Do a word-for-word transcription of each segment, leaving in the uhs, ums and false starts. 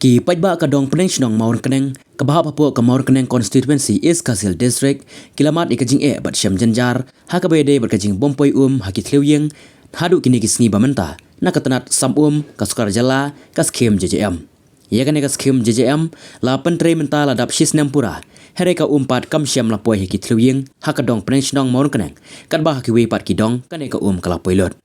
Ki paidbah ka dong pdeng shnong Mawryngkneng kaba hap hapoh ka Mawryngkneng Constituency, East Khasi Hills District, ki la mad ïa ka jingeh bad shem jynjar ha kaba ïadei bad ka jingbym poi um ha ki thliew ïing haduh kine ki sngi ba mynta na ka tnat sam um ka sorkar jylla, ka skhim J J M. Ïa kane ka skhim J J M la pyntrei mynta la dap shi snem pura, hynrei ka um pat kam shym la poi ha ki thliew ïing ha ka dong pdeng shnong Mawryngkneng, katba ha kiwei pat ki dong kane ka um ka la poi lut.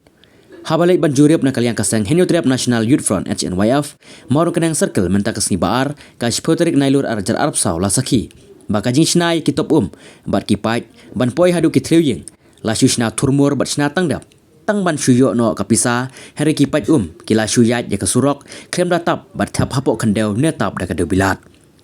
Haba leit ban jurip na ka liang ka seng Hynñiewtrep National Youth Front, H N Y F, Mawryngkneng Circle mynta ka sngi ba ar, ka shiphew tarik Nailur arhajar arphew saw, la sakhi ba ka jingshna ïa ki top um bad ki paid ban poi haduh ki thliew ïing la shu shna thurmur bad shna tang dep tang ban shu ïoh noh ka pisa, hynrei ki paid um ki la shu ïaid ïa ka surok khlem da tap bad thep hapoh khyndew ne tap da ka dewbilat.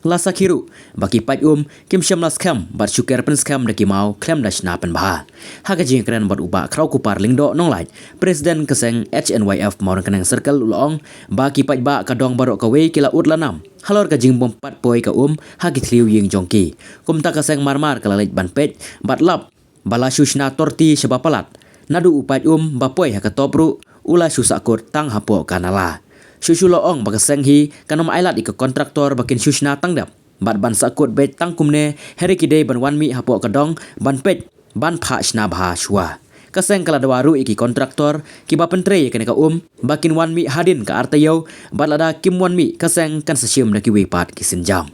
La sakhi ruh ba ki paid um kim shym la skhem bad shu ker pynskhem da ki maw khlem da shna pynbha. Ha ka jingkren bad u Bah Khrawkupar Lyngdoh Nonglait, President ka seng H N Y F Mawryngkneng Circle, u la ong ba ki paidbah ka dong baroh kawei ki la ud la nam halor ka jingbym pat poi ka um ha ki thliew ïing jong ki. Kumta ka seng mar mar ka la leit ban peit bad lap ba la shu shna torti shaba palat. Naduh u paid um ba poi ha ka top ruh u la shu sahkut tang hapoh ka nala. Shuh shuh la ong ba ka seng hi kan ym ailad ïa ka kontraktor ba kin shu shna tang dep bad ban sahkut beit tang kumne, hynrei ki dei ban wan mih hapoh ka dong ban peit ban phah shna bha shuwa. Ka seng ka la dawa ruh ïa ki kontraktor kiba pyntrei ïa kane ka um ba kin wan mih hadien ka ar taïew, bad lada kim wan mih ka seng kan sa shim da kiwei pat ki sienjam.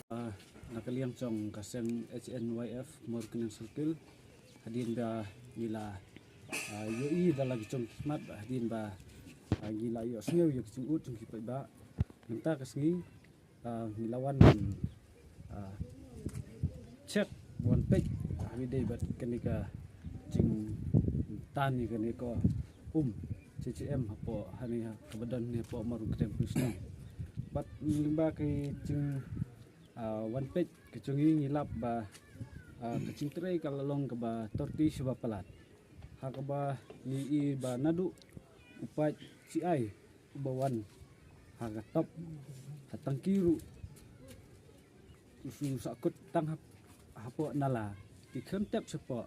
Ah, na ka liang jong ka seng H N Y F Mawryngkneng Circle, hadien ba ngi la, ah, ïohi da la ki jong ki khmat, hadien ba, ah, ngi la ïohsngew ïa ka jingud jong ki paidbah, mynta ka sngi, ah, ngi la wan, ah, check, wan peit ha kaba ïadei bad kane ka jingtan ïa kane ka um J J M hapoh hangne, ha kaba don hangne hapoh Mawryngkneng Police Station. Bad lyngba ka jing, ah, wan peit ka jong ngi, ngi lap ba, ah, ka jingtrei ka la long kaba torti shaba palat, ha kaba ngi i ba naduh u paid C I uba wan ha ka top, ha tangki ruh u shu sahkut tang hap-, hapoh nala, ki khlem tep shapoh.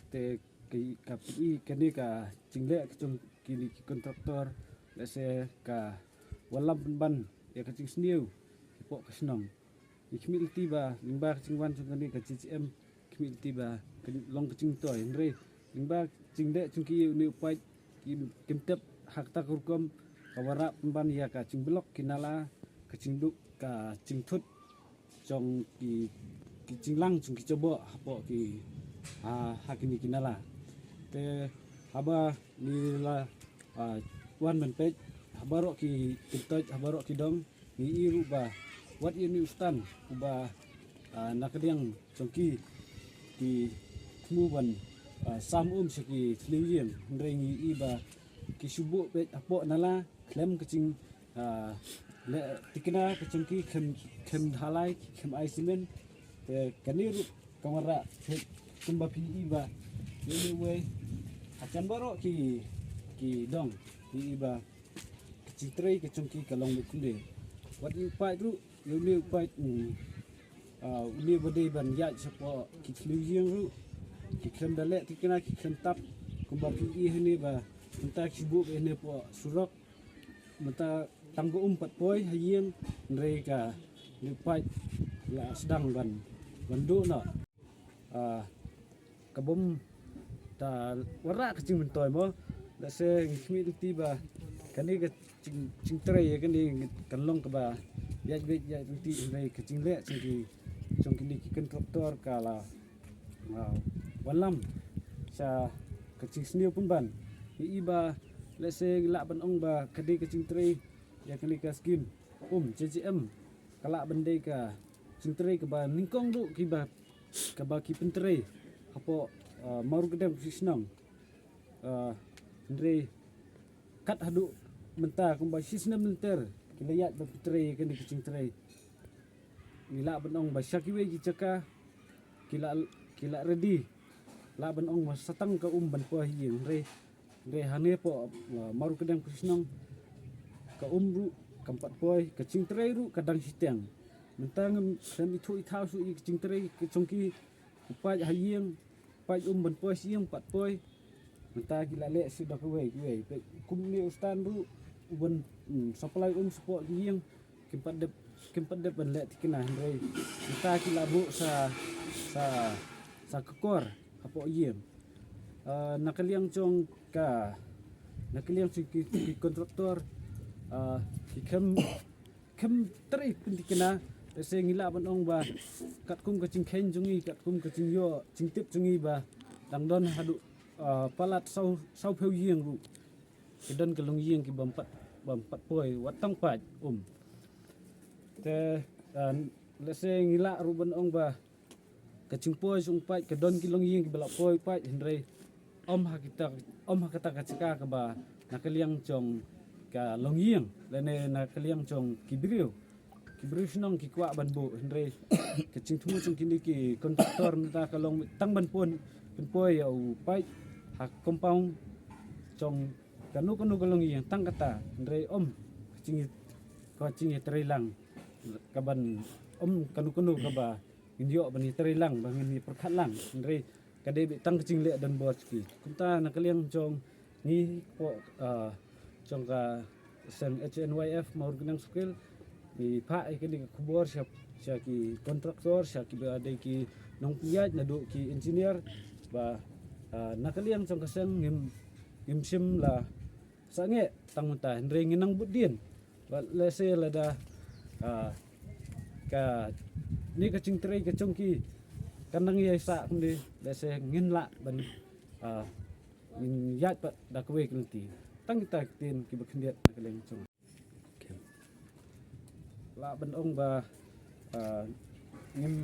Te ki, ka pyni kane ka jingleh ka jong kine ki kontraktor, lehse ka wallam pynban ïa ka jingsniew hapoh ka shnong. Ngi khmih lynti ba lyngba ka jingwan jong kane ka J J M, khmih lynti ba ka long ka jingmyntoi, hynrei lyngba ka jingleh jong ki, une u paid, ki, kim tep ha kata ka rukom, ka wanrah pynban ïa ka jingblok ki nala, ka jingduh, ka jingthut jong ki, ki jinglang jong ki jaboh hapoh ki, ah, ha kine ki nala. Te haba ngi la, ah, wan ban peit ha baroh ki kyntoit, ha baroh ki dong, ngi i ruh ba wat ïa une u stand uba, ah, na ka liang jong ki ki thmu ban, ah, sam um sha ki thliew ïing, hynrei ngi i ba ki shu buh beit hapoh nala khlem ka jing, ah, leh thikna ka jong ki, khlem, khlem halai, khlem ai cement. Te kane ruh ka wanrah, kumba phi i ba ïa une uwei ha jan baroh ki, ki dong, phi i ba ka jingtrei ka jong ki ka long beit kumne. Wat ïa u paid ruh, ïa une u paid, mm, ah, une ba dei ban ïaid shapoh ki thliew ïing ruh, ki khlem da leh thikna, ki khlem tap, kumba phi i hangne ba mynta ki shu buh beit hangne hapoh surok. Mynta tang ba um pat poi ha ïing, hynrei kane u paid la sdang ban, ban duh noh. Ah, ka bym da wanrah ka jingmyntoi mo. Lehse ngi khmih lynti ba kane ka jing, jingtrei ïa kane kan long kaba ïaid beit ïaid lynti, hynrei ka jingleh jong ki, jong kine ki kontraktor ka la, ah, wallam sha ka jingsniew pynban. Ngi i ba lehse ngi lah ban ong ba ka dei ka jingtrei ïa kane ka skim um J J M ka lah ban dei ka jingtrei kaba nyngkong ruh kiba, kaba ki pyntrei hapoh, ah, Mawryngkneng Police Station. Ah, hynrei kat haduh mynta kumba shi snem lynter ki la ïaid ban pyntrei ïa kane ka jingtrei. Ngi lah ban ong ba sha kiwei ki jaka ki la, ki la ready lah ban ong ba sa tang ka um ban poi ha ïing, hynrei, hynrei hangne hapoh, uh, Mawryngkneng Phriashnong ka um ruh kam pat poi, ka jingtrei ruh ka dang shiteng. Mynta ngam, ngam ithuh ithaw shuh ïa ka jingtrei ka jong ki, u paip ha ïing, paip um ban poi sha ïing, pat poi. Mynta ki la leh shuh da kawei kawei. Peit kum une u stand ruh, u ban, hmm, supply um shapoh ki ïing, kim pat dep, kim pat dep ban leh thikna, hynrei mynta ki la buh sa, sa, sa ka kor hapoh ïing. Ah, na ka liang jong ka, na ka liang jong ki, ki kontraktor, ah, ki khlem, khlem trei pynthikna. Lehse ngi lah ban ong ba katkum ka jingkheiñ jong ngi, katkum ka jingïoh jingtip jong ngi ba dang don haduh, ah, palat saw, saw phew ïing ruh ki don ka longïing ki bym pat, bym pat poi wat tang paip um. Te, ah, lehse ngi lah ruh ban ong ba ka jingpoi jong u paip, ka don ki longïing kiba la poi paip, hynrei ym ha kita, ym ha kata ka jaka kaba na ka liang jong ka longïing lane na ka liang jong ki briew, ki briew shnong ki kwah ban buh, hynrei ka jingthmu jong kine ki kontraktor mynta ka long tang ban poi, ban poi ïa u paip ha compound jong kano kano ka longïing tang kata, hynrei ym ka jing, ka jingïatreilang kaban, ym kano kano kaba ngin ïoh ban ïatreilang, ba ngin ïapyrkhat lang, hynrei ka dei beit tang ka jingleh donbor jong ki. Kumta na ka liang jong ngi hapoh, ah, jong ka seng H N Y F Mawryngkneng Circle, ngi phah ïa kane ka khubor sha, sha ki kontraktor, sha kiba dei ki nongpynïaid naduh ki engineer, ba, ah, na ka liang jong ka seng ngim, ngim shym la sangeh tang mynta, hynrei ngin nang bud dien. Bad lehse lada, ah, kane ka jingtrei ka jong ki kan nang ïai sah kumne, lehse ngin lah ban, ah, ngin ïaid pat da kawei ka lynti. Tang kita ki ktien kiba khyndiat na ka liang jong. Lah ban ong ba, ah, ngim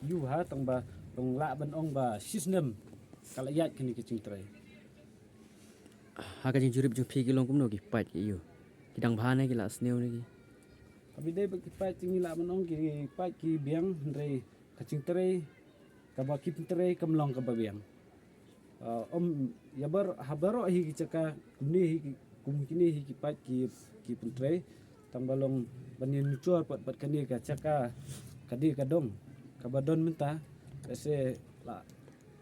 ïoh ha, tang ba long lah ban ong ba shisnem ka la ïaid kane ka jingtrei. Ha ka jingjurip jong phi ki long kumno ki paip ki ïoh? Ki dang bha ne ki la sniew ne ki? Haba ïadei bad ki paip te ngi lah ban ong ki paip ki biang, hynrei ka jingtrei kaba ki pyntrei kam long kaba biang. Ah, ym, ïa bar-, ha baroh hi ki jaka kumne hi ki, kum kine hi ki paip ki, ki pyntrei. Tang ba long ban ïanujor pat, pat kane ka jaka, ka dei ka dong kaba don mynta. Lehse la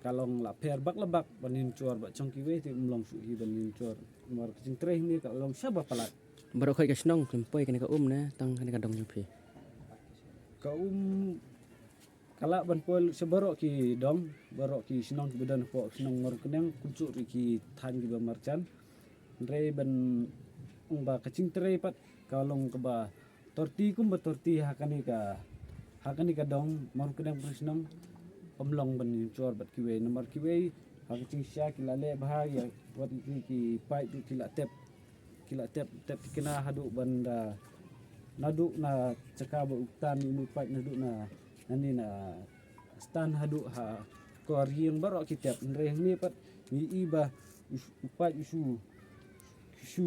ka long la pher bak la bak ban ïanujor bad jong kiwei te ym long shuh hi ban ïanujor. Namar ka jingtrei hi ka long shaba palat. Baroh khoit ka shnong kim poi kane ka um ne tang kane ka dong jong phi? Ka um ka lah ban poi sha baroh ki dong, baroh ki shnong kiba don hapoh shnong Mawryngkneng, kumjuh ruh ki thaiñ kiba marjan. Hynrei ban ong ba ka jingtrei pat ka long kaba thirty kumba thirty ha kane ka, ha kane ka dong Mawryngkneng Phriashnong. Ym long ban ïanujor bad kiwei namar kiwei ha ka jingshisha ki la leh bha ïa wat ki, ki paip ruh ki la tep, ki la tep, tep thikna haduh ban da, naduh na jaka ba u tan ïa une u paip, naduh na, nane na stand haduh ha kor ïing baroh ki tep. Hynrei hangne pat ngi i ba u, u paip u shu, shu,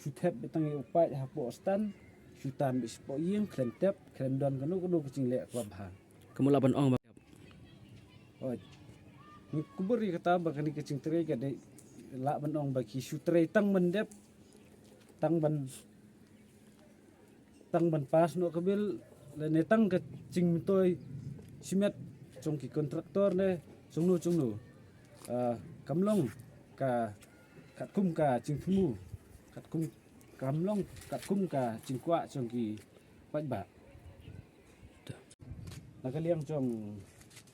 shu tep beit tang ïa u paip hapoh stand, shu tan beit shapoh ïing, khlem tep, khlem don kano kano ka jingleh kaba bha. Ka mut lah ban ong ba. Oi. Ngi kubur ïa kata ba kane ka jingtrei ka dei lah ban ong ba ki shu trei tang ban dep, tang ban, tang ban pass noh ka bill, lane tang ka jingmyntoi shimet jong ki kontraktor ne jongno jongno. Ah, kam long ka, katkum ka jingthmu, katkum, kam long katkum ka jingkwah jong ki paidbah. Na ka liang jong,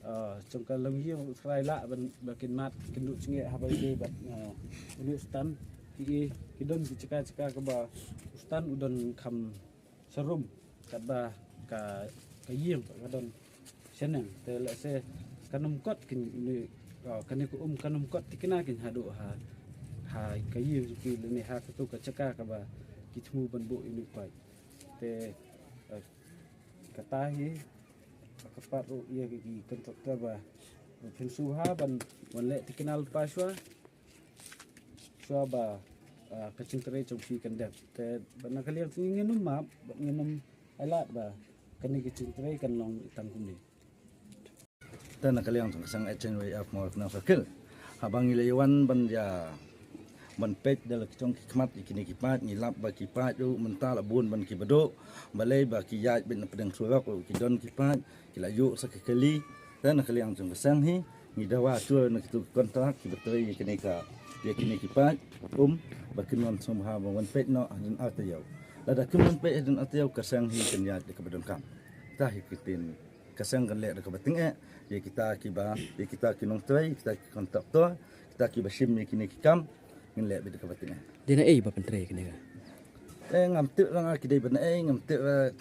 ah, jong ka longïing u trai lah ban, ba kin mad, kin duh jingeh haba ïadei bad, ah, une u stand. Ki, ki don ki jaka jaka kaba u stand u don kham sharum katba ka, ka ïing ka don shaneng. Te lehse kan ym kot kin une, ah, kane ka um kan ym kot thikna kin haduh ha, ha ka ïing jong ki lane ha kato ka jaka kaba ki thmu ban buh ïa une u paip. Te, eh, kata hi ka pat ruh ïa ki, ki kontraktor ba, ba phin shu ha ban wan leh thikna lypa shuwa, shuwa ba, ah, ka jingtrei jong phi kan dep. Te bad na ka liang jong ngi ngin ym map, bad ngin ym ailad ba kane ka jingtrei kan long tang kumne. Te na ka liang jong ka seng H N Y F Mawryngkneng Circle, haba ngi la ïa wan ban ïa ban peit da la ki jong ki khmat ïa kine ki paip, ngi lap ba ki paip ruh mynta la bun ban ki baduh, balei ba ki ïaid beit na pdeng surok ruh ki don ki paip, ki la ïuh sa ki kali. Te na ka liang jong ka seng hi ngi dawa shuwa na kitu ki kontrak kiba trei ïa kine ka, ïa kine ki paip, um, ba kin wan sngewbha ba wan peit noh hadien ar taïew. Lada kim wan peit hadien ar taïew ka seng hi kan ïaid da kaba donkam. Te hi ki ktien, ka seng kan leh da kaba tyngeh ïa kita kiba, ïa kita ki nongtrei, kita ki kontraktor, kita kiba shim ïa kine ki kam, ngin leh beit da kaba tyngeh. Dei na ei ba pyntrei kine ka? Eh, ngam tip, la nga ki dei ba na ei, ngam tip, eh,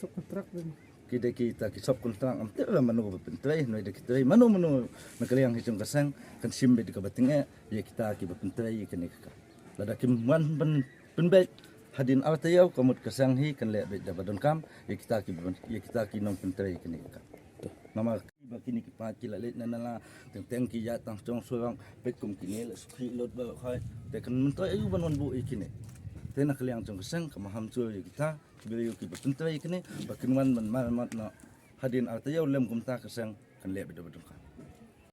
subkontrak dei. Ki dei kita ki subkontrak, ngam tip la mano ba pyntrei, hynrei da ki trei mano mano na ka liang hi jong ka seng kan shim beit da kaba tyngeh ïa kita kiba pyntrei ïa kine ka kam. Lada kim wan ban pynbeit hadien ar taïew, ka mut ka seng hi kan leh beit da ba donkam ïa kita ki, ïa kita ki nongpyntrei ïa kine ka kam. Namar ba kine ki paip ki la leit na nala, teng teng ki ïaid tang shong surok, peit kum kine la suki lut ba khoi. Te kan myntoi aïu ban wan buh ïa kine? Te na ka liang jong ka seng ka maham shuwa ïa kita ki briew kiba pyntrei ïa kine ba kin wan ban marammot noh hadien ar taïew, lym kumta ka seng kan leh beit da ba donkam.